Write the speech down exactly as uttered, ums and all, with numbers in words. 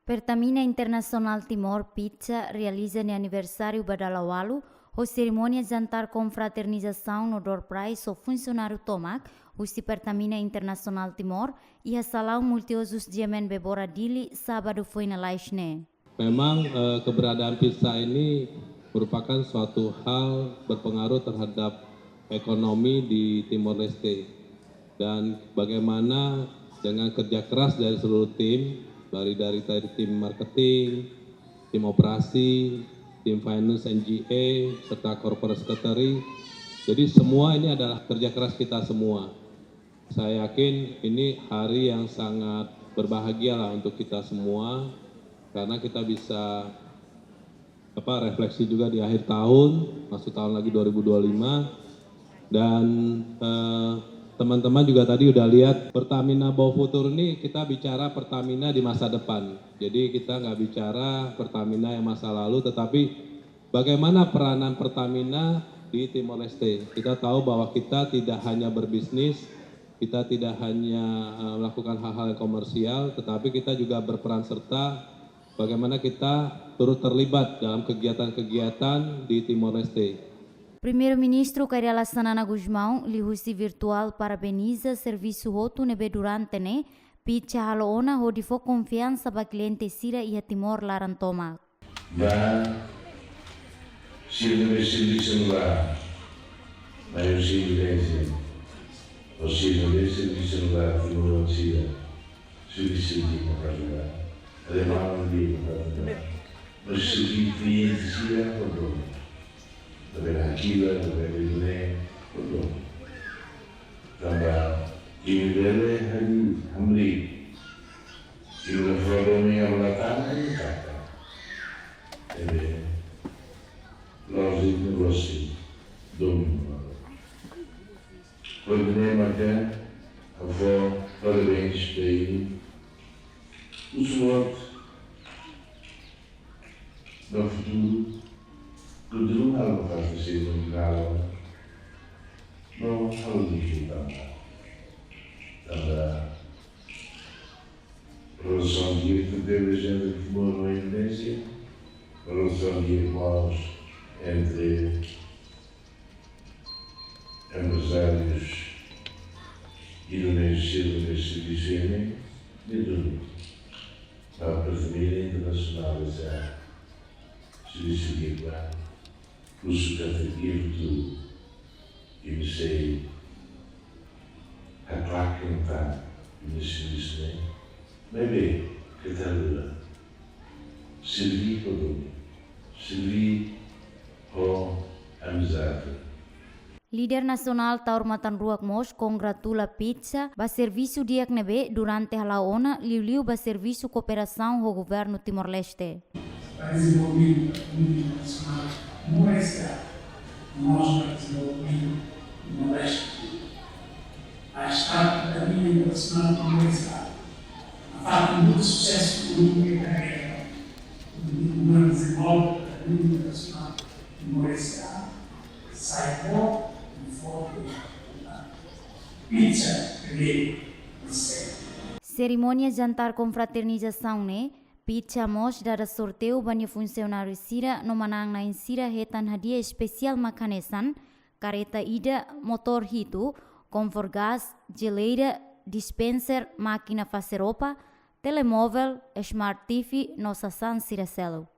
Pertamina Internasionál Timor, PITSA, realiza nia aniversáriu ba dala ualu, ho serimónia jantar konfraternizasaun no door prize ho funsionáriu tomak husi Pertamina Internasionál Timor, iha salaun multiuzus G M N Bebora, Dili, sábadu foin lalais ne'e. Memang, eh, keberadaan PITSA ini merupakan suatu hal berpengaruh terhadap ekonomi di Timor Leste. Dan bagaimana dengan kerja keras dari seluruh tim, dari, dari, dari tim marketing, tim operasi, tim finance and G A, serta corporate secretary. Jadi semua ini adalah kerja keras kita semua. Saya yakin ini hari yang sangat berbahagia lah untuk kita semua, karena kita bisa, apa, refleksi juga di akhir tahun, masuk tahun lagi dua ribu dua puluh lima. Dan, eh, teman-teman juga tadi udah lihat Pertamina Boufutur ini, kita bicara Pertamina di masa depan. Jadi kita nggak bicara Pertamina yang masa lalu, tetapi bagaimana peranan Pertamina di Timor Leste. Kita tahu bahwa kita tidak hanya berbisnis, kita tidak hanya, eh, melakukan hal-hal yang komersial, tetapi kita juga berperan serta bagaimana kita turut terlibat dalam kegiatan-kegiatan di Timor Leste. Primeiru-Ministru Kay Rala Xanana Gusmão liuhusi virtuál parabeniza servisu hotu ne'ebé durante ne'e PITSA halo ona hodi fó konfiansa ba kliente sira iha Timor laran tomak. Ba sira ne'ebé servisu ba, ba sira ne'ebé servisu, ba sira ne'ebé servisu ba, Timor sira, servisu di makarna, alemán di makarna, ba sira kliente sira, perdón, ba bela kila, ba bela, perdón. Tanba imi bele hadi hamri. Imi la fó domin, imi la tama, imi kata. Ebe, la'ós imi-nia negósiu, domin. Hodi nune'e maka ha'u fó parabéns ba imi. Husu loos ba futuru, kontinua halo ba fase sira no halo, no halo difísil tanba, tanba relasaun direta entre jente que mora na Indonézia, relasaun direta entre emprezárius indonézius, indonézius di sini, di dunia. Ba Pertamina Internasionál, esa servisu di ba, husu katak imi hotu, imi sei haklaken tan imi-nia servisu ne'e, maibé keta haluha. Serví ho domin, serví ho amizade. Líder nasionál Taur Matan Ruak mós kongratula PITSA ba servisu di'ak ne'ebé durante hala'o ona, liuliu ba servisu kooperasaun ho governu Timor-Leste. Ba dezenvolvimentu da komunidade nasionál, mós ba dezenvolvimentu Timor-Leste. A estátua da linha internacional de Timor-Leste, a fato muito sucesso político e carreira, no desenvolvimento da linha internacional de Timor-Leste, sai bom, conforme PITSA, primeiro, no centro. Serimónia jantar konfraternizasaun ne'e, PITSA mós dada sorteiu ba nia funsionáriu sira no manán-na'in sira hetan hadi'a espesiál mak hanesan, karreta ida, motór hitu, kompor gás, jeleira, dispenser, mákina fase roupa, telemóvel, smart T V no sasán sira seluk.